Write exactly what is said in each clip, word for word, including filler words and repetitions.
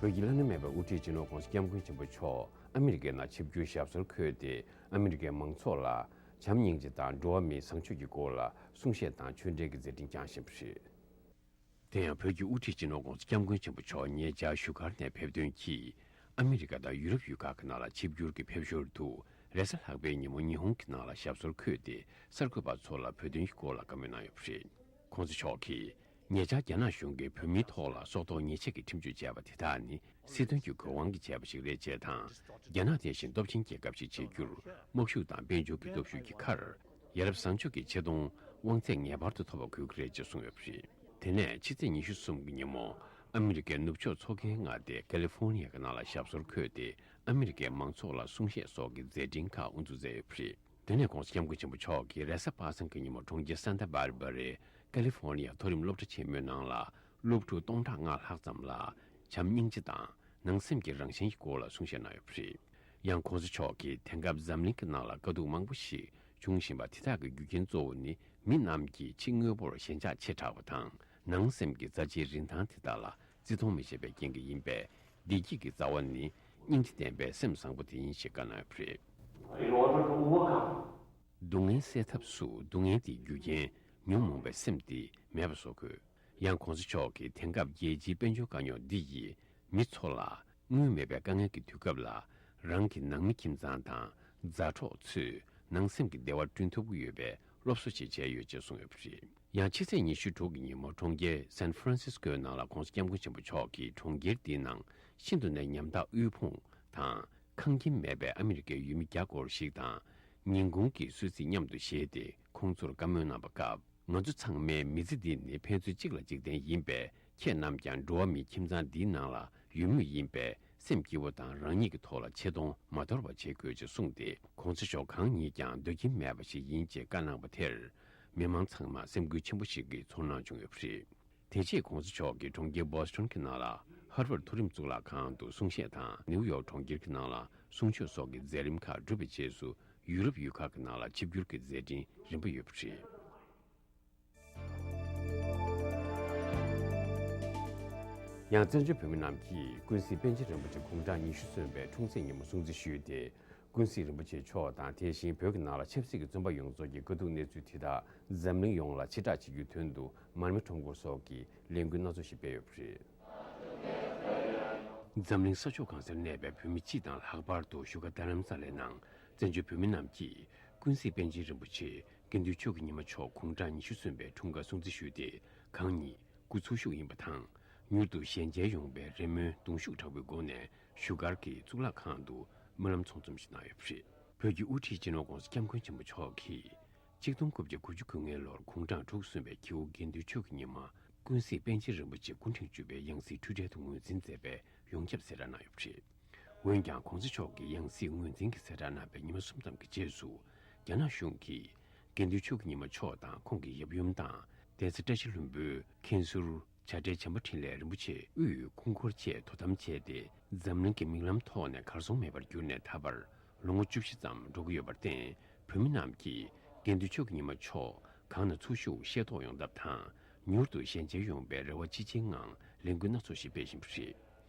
བོད་ཀྱི་བླ་ན་མེད་པའི་དབུ་ཁྲིད་སྤྱི་ནོར་༧གོང་ས་༧སྐྱབས་མགོན་ཆེན་པོ་མཆོག་ཨ་མི་རི་ཀའི་ནང་ཆིབས་བསྒྱུར་ཞབས་སོར་འཁོད་དེ། ཨ་མི་རི་ཀའི་མང་ཚོགས་ལ་བྱམས་སྙིང་རྗེ་དང་འགྲོ་བ་མིའི་བཟང་སྤྱོད་ཀྱི་སྐོར་ལ་གསུང་བཤད་དང་ཆོས་འབྲེལ་གྱི་མཛད་འཕྲིན་བསྐྱངས་བཞིན་པ་རེད། དེ་ཡང་བོད་ཀྱི་དབུ་ཁྲིད་སྤྱི་ནོར་༧གོང་ས་༧སྐྱབས་མགོན་ཆེན་པོ་མཆོག་ཉེ་ཆར་བཞུགས་སྒར་ནས་ཕེབས་ཐོན་གྱིས། ཨ་མི་རི་ཀ་དང་ཡུ་རོབ་ཡུལ་ཁག་གི་ནང་ལ་ཆིབས་བསྒྱུར་གྱིས་ཕེབས་ཞོར་དུ། རེས་གཟའ་ལྷག་པའི་ཉིན་མོ་ཉི་ཧོང་གི་ནང་ལ་ཞབས་སོར་འཁོད་དེ། གསར་འགོད་པ་ཚོ་ལ་བོད་དོན་གྱི་སྐོར་ལ་བཀའ་མོལ་གནང་ཡོད་པ་རེད། ༧གོང་ས་མཆོག་གིས། ཉེ་ཆར་རྒྱ་ནག་གཞུང་གིས་བོད་མིའི་ཐོག་ལ་སྲོག་ཐོག་ཉེས་ཆད་ཀྱི་ཁྲིམས་གཅོད་བྱས་པ་དེ་དག་ནི། སྲིད་དོན་གྱི་དགོས་དབང་གིས་བྱས་པ་ཞིག་རེད་ཅེས་དང་། རྒྱ་ནག་དེ་བཞིན་སྟོབས་ཆེན་རྒྱལ་ཁབ་ཞིག་བྱེད་རྒྱུར། དམག་ཤུགས་དང་དཔལ་འབྱོར་གྱི་སྟོབས་ཤུགས་ཀྱི་ཁར། ཡ་རབས་བཟང་སྤྱོད་ཀྱི་ཆེ་མཐོང་དབང་ཚད་ངེས་པར་དུ་ཐོབ་པ་དགོས་ཀྱི་རེད་ཅེས་གསུངས་ཡོད་པ་རེད། དེ་ནས་ཕྱི་ཚེས་ཉི་ཤུ་གསུམ་གྱི་ཉིན་མོ། ཨ་མི་རི་ཀའི་ནུབ་ཕྱོགས་མཚོ་ཁའི་མངའ་སྡེ་ཀ་ལི་ཧྥོར་ནི་ཡ་གི་ནང་ལ་ཞབས་སོར་འཁོད་དེ། ཨ་མི་རི་ཀའི་མང་ཚོགས་ལ་གསུང་བཤད་སོགས་ཀྱི་མཛད་འཕྲིན་ཁག་དབུ་འཛུགས་མཛད་ཡོད་པ་རེད། དེ་ནས་༧གོང་ས་༧སྐྱབས་མགོན་ཆེན་པོ་མཆོག་གིས་རེས་གཟའ་པ་སངས་ཀྱི་ཉིན་མོ་གྲོང་ཁྱེར་སན་ཏཱ་བྷར་བྷ་རའི་ཀ་ལི་ཧྥོར་ནི་ཡ་མཐོ་རིམ་སློབ་གྲྭ་ཆེན་མོའི་ནང་ལ། སློབ་ཕྲུག་སྟོང་ཕྲག་ལྔ་ལྷག་ཙམ་ལ། བྱམས་སྙིང་རྗེ་དང་ནང་སེམས་ཀྱི་རང་བཞིན་གྱི་སྐོར་ལ་གསུང་བཤད་གནང་ཡོད་པ་རེད། ཡང་༧གོང་ས་མཆོག་གིས་དེང་སྐབས་འཛམ་གླིང་གི་ནང་ལ་དཀའ་སྡུག་མང་པོ་ཞིག་འབྱུང་བཞིན་པ་དེ་དག་གི་རྒྱུ་རྐྱེན་གཙོ་བོ་ནི། མི་རྣམས་ཀྱིས་ཕྱི་དངོས་པོར་ཞེན་ཆགས་ཆེ་དྲགས་པ་དང་། ནང་སེམས་ཀྱི་རྩ་ཆེའི་རིན་ཐང་དེ་དག་ལ་བརྩི་མཐོང་མི་བྱེད་པའི་རྐྱེན་གྱིས་ཡིན་པས། བདེ་སྐྱིད་ཀྱི་རྩ་བ་ནི། སྙིང་རྗེ་ལྡན་པའི་སེམས་བཟང་པོ་དེ་ཡིན་ཞེས་བཀའ་གནང་ཡོད་པ་རེད། In order to overcome སྡུག་བསྔལ་སེལ་ཐབས་སུ་སྡུག་བསྔལ་དེའི་རྒྱུ་རྐྱེན་ཉོན་མོངས་པའི་སེམས་དེ་མེད་པ་བཟོ་དགོས། ཡང་༧གོང་ས་མཆོག་གིས་དེང་སྐབས་རྒྱལ་སྤྱིའི་དཔལ་འབྱོར་དཀའ་རྙོག་འདི་ཡིས་མི་ཚོ་ལ་སྔོན་མེད་པའི་དཀའ་ངལ་གྱི་དུས་སྐབས་ལ་རང་གི་ནང་མི་ཁྱིམ་ཚང་དང་མཛའ་གྲོགས་ཚོས་ནང་སེམས་ཀྱི་བདེ་བ་བསྐྲུན་ཐུབ་ཀྱི་ཡོད་པའི་སློབ་གསོ་ཞིག་བྱས་ཡོད་ཅེས་གསུངས་ཡོད་པ་རེད། ཡང་ཕྱི་ཚེས་ཉི་ཤུ་དྲུག་གི་ཉིན་མོ་གྲོང་ཁྱེར་སན་ཧྥ་རན་སིས་ཀོའི་ནང་ལ་༧གོང་ས་༧སྐྱབས་མགོན་ཆེན་པོ་མཆོག་གིས་གྲོང་ཁྱེར་འདིའི་ནང་ཤིན་ཏུ་ནས་ཉམ་ཐག་དབུལ་ཕོངས་དང་། ཁང་ཁྱིམ་མེད་པའི་ཨ་མི་རི་ཀའི་ཡུལ་མི་བརྒྱ་སྐོར་ཞིག་དང་། ཉིན་གུང་གི་གསོལ་ཚིགས་མཉམ་དུ་བཞེས་ཏེ་ཁོང་ཚོར་བཀའ་མོལ་གནང་བ་སྐབས། ང་ཚོ་ཚང་མའི་མི་ཚེ་འདི་ནི་ཕན་ཚུན་གཅིག་ལ་གཅིག་བརྟེན་ཡིན་པས། ཁྱེད་རྣམས་ཀྱང་འགྲོ་བ་མིའི་ཁྱིམ་ཚང་འདིའི་ནང་ལ་ཡོད་མུས་ཡིན་པས། སེམས་སྐྱིད་པོ་དང་རང་ཉིད་ཀྱི་ཐོག་ལ་ཆེ་མཐོང་མ་དོར་བ་བྱེད་དགོས་ཅེས་གསུངས་ཏེ། ༧གོང་ས་མཆོག་གང་ཉིད་ཀྱང་འདོད་ཁྱིམ་མེད་པ་ཞིག་ཡིན་ཅེས་བཀའ་གནང་བ་དེར། མི་མང་ཚང་མ་སེམས་འགུལ་ཆེན་པོ་ཞིག་གི་ཚོར་སྣང་བྱུང་ཡོད་པ་རེད། དེ་རྗེས་༧གོང་ས་མཆོག་གིས་གྲོང་ཁྱེར་བོ་སི་ཊོན་གྱི་ནང་ལ་ཧར་ཝརཌ་མཐོ་རིམ་གཙུག་ལག་ཁང་དུ་གསུང་བཤད་དང་། ནིའུ་ཡོག་གྲོང་ཁྱེར་གྱི་ནང་ལ་གསུང་ཆོས་སོགས་ཀྱི་མཛད་རིམ་ཁག་གྲུབ་པའི་རྗེས་སུ། ཡུ་རོབ་ཡུལ་ཁག་གི་ནང་ལ་ཆིབས་བསྒྱུར་གྱི་མཛད་འཕྲིན་རིམ་པ་ཡོད་པ་རེད། ཡང་བཙན་བྱོལ་བོད་མི་རྣམས་ཀྱིས་ཀུན་གཟིགས་པཎ་ཆེན་རིན་པོ་ཆེ་དགུང་གྲངས་ཉི་ཤུ་སོན་པའི་འཁྲུངས་ཚེས་ཉིན་མོ་སྲུང་བརྩི་ཞུས་ཏེ། ཀུན་གཟིགས་རིན་པོ་ཆེ་མཆོག་དང་། དེ་བཞིན་བོད་ཀྱི་ནང་ལ་ཆབ་སྲིད་ཀྱི་བཙོན་པ་ཡོངས་རྫོགས་ཀྱི་དཀའ་སྡུག་གནས་ཚུལ་དེ་དག་འཛམ་གླིང་ཡོངས་ལ་ཕྱི་བསྒྲགས་བྱེད་རྒྱུའི་དོན་དུ་མར་མེ་ཁྲོམ་སྐོར་སོགས་ཀྱི་ལས་འགུལ་སྣ་ཚོགས་ཤིག་སྤེལ་ཡོད་པ་རེད། འཛམ་གླིང་ས་ཕྱོགས་གང་སར་གནས་པའི་བོད་མི་སྤྱི་དང་། ལྷག་པར་དུ་བཞུགས་སྒར་རྡ་རམ་ས་ལའི་ནང་བཙན་བྱོལ་བོད་མི་རྣམས་ཀྱིས་ཀུན་གཟིགས་པཎ་ཆེན་རིན་པོ་ཆེ་དགེ་འདུན་ཆོས་ཀྱི་ཉི་མ་མཆོག་དགུང་གྲངས་ཉི་ཤུ་སོན་པའི་འཁྲུངས་སྐར་སྲུང་བརྩི་ཞུས་ཏེ། གང་ཉིད་སྐུ་འཚོ་བཞུགས་ཡིན་པ་དང་། མྱུར་དུ་ཞལ་མཇལ་ཡོང་བའི་རེ་སྨོན་གདུང་ཤུགས་དྲག་པོའི་སྒོ་ནས་བཞུགས་སྒར་གྱི་གཙུག་ལག་ཁང་དུ་སྨོན་ལམ་ཚོགས་འཛོམས་ཤིག་གནང་ཡོད་པ་རེད། བོད་ཀྱི་དབུ་ཁྲིད་སྤྱི་ནོར་༧གོང་ས་༧སྐྱབས་མགོན་ཆེན་པོ་མཆོག་གིས་ཆིག་སྟོང་དགུ་བརྒྱ་དགུ་བཅུ་གོ་ལྔའི་ལོར་དགུང་གྲངས་དྲུག་སོན་པའི་ཁྱེའུ་དགེ་འདུན་ཆོས་ཀྱི་ཉི་མ་ཀུན་གཟིགས་པཎ་ཆེན་རིན་པོ་ཆེ་སྐུ་ཕྲེང་བཅུ་པའི་ཡང་སྲིད་འཁྲུལ་བྲལ་དུ་ངོས་འཛིན་མཛད་པའི་ཡོངས་ཁྱབ་གསལ་བསྒྲགས་གནང་ཡོད་པ་རེད། འོན་ཀྱང་༧གོང་ས་མཆོག་གིས་ཡང་སྲིད་ངོས་འཛིན་གྱི་གསལ་བསྒྲགས་གནང་བའི་ཉི་མ་གསུམ་ཙམ་གྱི་རྗེས་སུ། རྒྱ་ནག་གཞུང་གིས་དགེ་འདུན་ཆོས་ཀྱི་ཉི་མ་མཆོག་དང་ཁོང་གི་ཡབ་ཡུམ་དང་། གདན་ས་བཀྲ་ཤིས་ལྷུན་པོའི་མཁན་ཟུར་བྱ་བྲལ་བྱམས་པ་འཕྲིན་ལས་རིན་པོ་ཆེ་དབུས་སྐུ་འཁོར་བཅས་དོ་དམ་བྱས་ཏེ། འཛམ་གླིང་གི་མིག་ལམ་ཐོག་ནས་གར་སོང་མེད་པར་གྱུར་ནས་ད་བར་ལོ་ངོ་བཅུ་བཞི་ཙམ་འགྲོ་གི་ཡོད་པར་བརྟེན། བོད་མི་རྣམས་ཀྱིས་དགེ་འདུན་ཆོས་ཀྱི་ཉི་མ་མཆོག་གང་ན་འཚོ་བཞུགས་ཤེས་རྟོགས་ཡོང་ཐབས་དང་། མྱུར་དུ་ཞལ་མཇལ་ཡོང་བའི་རེ་བ་ཅི་ཆེའི་ངང་ལས་འགུལ་སྣ་ཚོགས་ཤིག་སྤེལ་བཞིན་པ་རེད།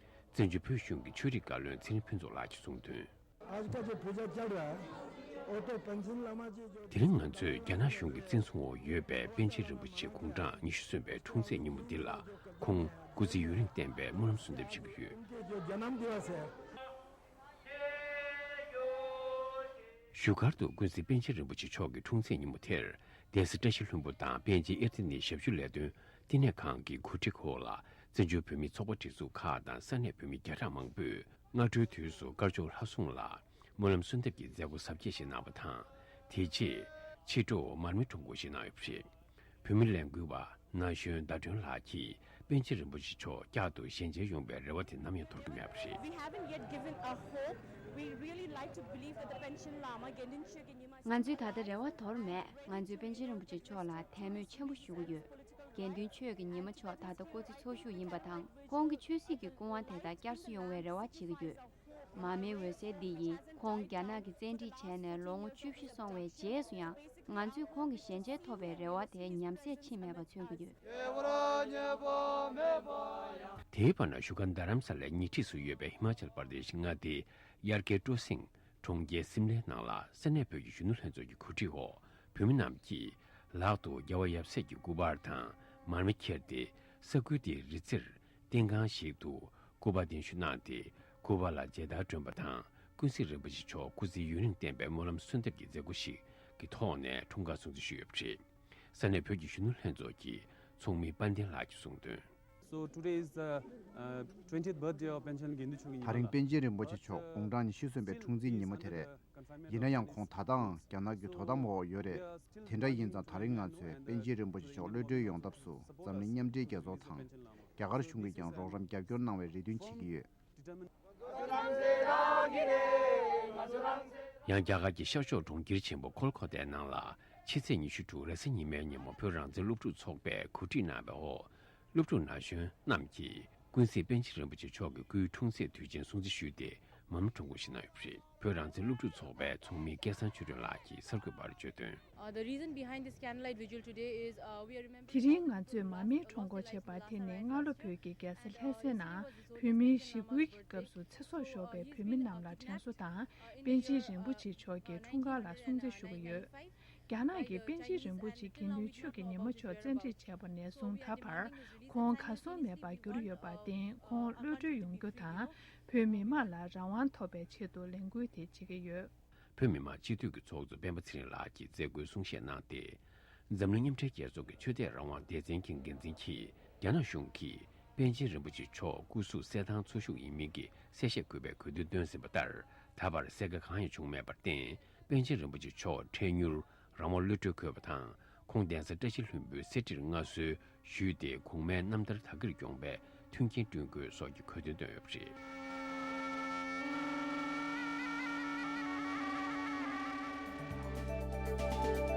བཙན་བྱོལ་བོད་གཞུང་གི་ཆོས་རིག་བཀའ་བློན་ཚེ་རིང་ཕུན་ཚོགས་ལགས་ཀྱིས་གསུངས་དོན། आज का जो पूजा चल रहा है, वो तो पंचन लामा जी जो དེ་རིང་ང་ཚོས་རྒྱ་ནག་གཞུང་གི་བཙན་བཟུང་འོག་ཡོད་པའི་པཎ་ཆེན་རིན་པོ་ཆེ་དགུང་གྲངས་ཉི་ཤུ་སོན་པའི་འཁྲུངས་ཚེས་ཉིན་མོ་འདི་ལ། ཁོང་སྐུ་ཚེ་ཡུན་རིང་བརྟན་པའི་སྨོན་ལམ་གསོལ་འདེབས་བྱེད་ཀྱི་ཡོད། उनके जो जन्म दिवस है, བཞུགས་སྒར་དུ་ཀུན་གཟིགས་པཎ་ཆེན་རིན་པོ་ཆེ་མཆོག་གི་འཁྲུངས་ཚེས་ཉིན་མོ་དེར། གདན་ས་བཀྲ་ཤིས་ལྷུན་པོ་དང་པཎ་ཆེན་ཨེར་ཏེ་ནི་ཞབས་ཞུ་ལས་དོན་བསྟི་གནས་ཁང་གི་གོ་སྒྲིག་འོག་ལ། བཙན་བྱོལ་བོད་མིའི་ཚོགས་པ་སྒྲིག་འཛུགས་ཁག་དང་ས་གནས་བོད་མི་བརྒྱ་ཕྲག་མང་པོས། སྔ་དྲོའི་དུས་སུ་དཀར་ཕྱོགས་ལྷ་སྲུང་ལ་སྨོན་ལམ་གསོལ་འདེབས་ཀྱི་མཛད་སྒོ་གཟབ་རྒྱས་ཤིག་གནང་བ་དང་། དེ་རྗེས་ཕྱི་དྲོ་མར་མེ་ཁྲོམ་སྐོར་ཞིག་གནང་ཡོད་པ་རེད། བོད་མིའི་ལས་འགུལ་བ་ན་གཞོན་ཟླ་སྒྲོན་ལགས་ཀྱིས་པཎ་ཆེན་རིན་པོ་ཆེ་མཆོག་བསྐྱར་དུ་ཞལ་མཇལ་ཡོང་བའི་རེ་བ་དེ་ནམ་ཡང་དོར་གྱི་མེད་པ་རེད། We haven't yet given up hope. We really like to believe that the Panchen Lama, Gyaltsab Ngödrön Chökyi Nyima ང་ཚོས་ད་ལྟ་རེ་བ་དོར་མེད། ང་ཚོས་པཎ་ཆེན་རིན་པོ་ཆེ་མཆོག་ལ་དད་མོས་ཆེན་པོ་ཞུ་གི་ཡོད། དགེ་འདུན་ཆོས་ཀྱི་ཉི་མ་མཆོག་ད་ལྟ་སྐུ་ཚེ་འཚོ་བཞུགས་ཡིན་པ་དང་། ཁོང་གི་ཆོས་སྲིད་ཀྱི་སྐུ་དབང་དེ་དག་བསྐྱར་གསོ་ཡོང་བའི་རེ་བ་བྱེད་ཀྱི་ཡོད། མར་མེའི་འོད་ཟེར་འདི་ཡིས་ཁོང་རྒྱ་ནག་གིས་བཙན་ཁྲིད་བྱས་ནས་ལོ་ངོ་བཅུ་བཞི་སོང་བའི་རྗེས་སུ་ཡང་། ང་ཚོས་ཁོང་གི་ཞལ་མཇལ་ཐོབ་པའི་རེ་བ་དེ་ཉམས་སད་ཕྱིན་མེད་པ་མཚོན་གྱི་ཡོད། དེའི་བར་ན་བཞུགས་སྒར་རྡ་རམ་ས་ལའི་ཉེ་འཁྲིས་སུ་ཡོད་པའི་ཧི་མ་ཅལ་པར་དེ་ཤི་མངའ་སྡེའི་དབྱར་ཁའི་སྤྲོ་གསེང་གྲོང་ཁྱེར་སིམ་ལའི་ནང་ལ་ས་གནས་བོད་ཀྱི་གཞོན་ནུ་ལྷན་ཚོགས་ཀྱི་གོ་སྒྲིག་འོག་བོད་མི་རྣམས་ཀྱིས་ལག་ཏུ་རྒྱལ་བ་ཡབ་སྲས་ཀྱི་སྐུ་པར་དང་མར་མེ་འཁྱེར་ཏེ་ས་ཁུལ་དེའི་རི་རྩེར་རྟེན་ཁང་ཞིག་ཏུ་སྐུ་པར་གདན་ཞུ་གནང་སྟེ་སྐུ་པར་ལ་མཇལ་དར་སྒྲོན་པ་དང་ཀུན་གཟིགས་རིན་པོ་ཆེ་མཆོག་སྐུ་ཚེ་ཡུན་རིང་བརྟན་པའི་སྨོན་ལམ་གསོལ་འདེབས་ཀྱི་མཛད་སྒོ་ཞིག་གི་ཐོག་ནས་འཁྲུངས་སྐར་སྲུང་བརྩི་ཞུས་ཡོད་པ་རེད། ས་གནས་བོད་ཀྱི་གཞོན་ནུ་ལྷན་ཚོགས་ཀྱི་ཚོགས་མི་དཔལ་ལྡན་ལགས་ཀྱིས་གསུངས་དོན། So today is the uh, twentieth birthday of Panchen Gendu Chogi. ད་རིང་པཎ་ཆེན་རིན་པོ་ཆེ་མཆོག་དགུང་གྲངས་ཉི་ཤུ་སོན་པའི་འཁྲུངས་རྩིས་ཉིན་མོ་དེ་རེད། ཡིན་ན་ཡང་ཁོང་ད་ལྟའང་རྒྱ་ནག་གི་དོ་དམ་འོག་ཡོད་རེད། དེ་འདྲ་ཡིན་ཙང་ད་རིང་ང་ཚོས་པཎ་ཆེན་རིན་པོ་ཆེ་མཆོག་གློད་གྲོལ་ཡོང་ཐབས་སུ་འཛམ་གླིང་མཉམ་འབྲེལ་རྒྱལ་ཚོགས་དང་རྒྱ་གར་གཞུང་གིས་ཀྱང་རོགས་རམ་རྒྱབ་སྐྱོར་གནང་བའི་རེ་འདུན་བྱེད་ཀྱི་ཡོད། ཡང་རྒྱ་གར་གྱི་ཤར་ཕྱོགས་གྲོང་ཁྱེར་ཆེན་པོ་ཁོལ་ཁོ་ཏའི་ནང་ལ་ཕྱི་ཚེས་ཉི་ཤུ་དྲུག་རེས་གཟའ་ཉི་མའི་ཉིན་མོ་བོད་རང་བཙན་སློབ་ཕྲུག་ཚོགས་པས་གོ་སྒྲིག་གནང་བའི་འོག་སློབ་ཕྲུག་ན་གཞོན་རྣམས་ཀྱིས་ཀུན་གཟིགས་པཎ་ཆེན་རིན་པོ་ཆེ་མཆོག་གི་སྐུའི་འཁྲུངས་ཚེས་དུས་ཆེན་སྲུང་བརྩི་ཞུས་ཏེ་མར་མེ་ཁྲོམ་སྐོར་ཞིག་གནང་ཡོད་པ་རེད། བོད་རང་བཙན་སློབ་ཕྲུག་ཚོགས་པའི་ཚོགས་མི་སྐལ་བཟང་ཆོས་སྒྲོན་ལགས་ཀྱིས་གསར་འགོད་པར་བརྗོད་དོན། Uh, the reason behind this candlelight vigil today is uh, we are remembering དེ་རིང་ང་ཚོས་མར་མེ་ཁྲོམ་སྐོར་བྱེད་པ་དེ་ནི་སྔ་ལོ་བོད་ཀྱི་རྒྱལ་ས་ལྷ་སའི་ནང་བོད་མིའི་ཞི་རྒོལ་གྱི་སྐབས་སུ་ཚེ་སྲོག་ཤོར་བའི་བོད་མི་རྣམས་ལ་དྲན་གསོ་དང་པཎ་ཆེན་རིན་པོ་ཆེ་མཆོག་གི་འཁྲུངས་སྐར་ལ་སྲུང་བརྩི་ཞུ་གི་ཡོད། རྒྱ་ནག་གིས་པཎ་ཆེན་རིན་པོ་ཆེ་དགེ་འདུན་ཆོས་ཀྱི་ཉི་མ་མཆོག་བཙན་ཁྲིད་བྱས་པ་ནས་བཟུང་ད་བར་ཁོང་གར་སོང་མེད་པར་གྱུར་ཡོད་པར་བརྟེན་ཁོང་གློད་གྲོལ་ཡོང་རྒྱུ་དང་བོད་མི་དམངས་ལ་རང་དབང་ཐོབ་པའི་ཆེད་དུ་ལས་འགུལ་དེ་བྱེད་ཀྱི་ཡོད། བོད་མི་མང་སྤྱི་འཐུས་ཀྱི་ཚོགས་གཙོ་སྤེན་པ་ཚེ་རིང་ལགས་ཀྱིས་མཛད་སྒོའི་གསུང་བཤད་གནང་སྟེ། འཛམ་གླིང་མཉམ་འབྲེལ་རྒྱལ་ཚོགས་ཀྱི་ཆོས་དད་རང་དབང་སྡེ་ཚན་གྱི་འགན་འཛིན་གྱིས་རྒྱ་ནག་གཞུང་གིས་པཎ་ཆེན་རིན་པོ་ཆེ་མཆོག་སྐུ་གཟུགས་གསལ་ཐང་འཚོ་བཞུགས་ཡིན་མིན་གྱི་གསལ་བཤད་དགོས་པའི་དགོས་འདུན་བཏོན་ཟིན་པ་ལྟར། ད་བར་གསལ་ཁ་གང་ཡང་བྱུང་མེད་པར་བརྟེན། པཎ་ཆེན་རིན་པོ་ཆེ་མཆོག་འཕྲལ་མྱུར་རང་དབང་གློད་གྲོལ་དགོས་པ་དང་། ཁོང་གདན་ས་བཀྲ་ཤིས་ལྷུན་པོའི་གསེར་ཁྲིར་མངའ་གསོལ་ཞུས་ཏེ། གོང་མའི་རྣམ་ཐར་དག་གིར་སྐྱོང་བའི་མཐུན་རྐྱེན་བསྐྲུན་དགོས་སོགས་ཀྱི་དགོས་འདུན་བཏོན་ཡོད་པ་རེད།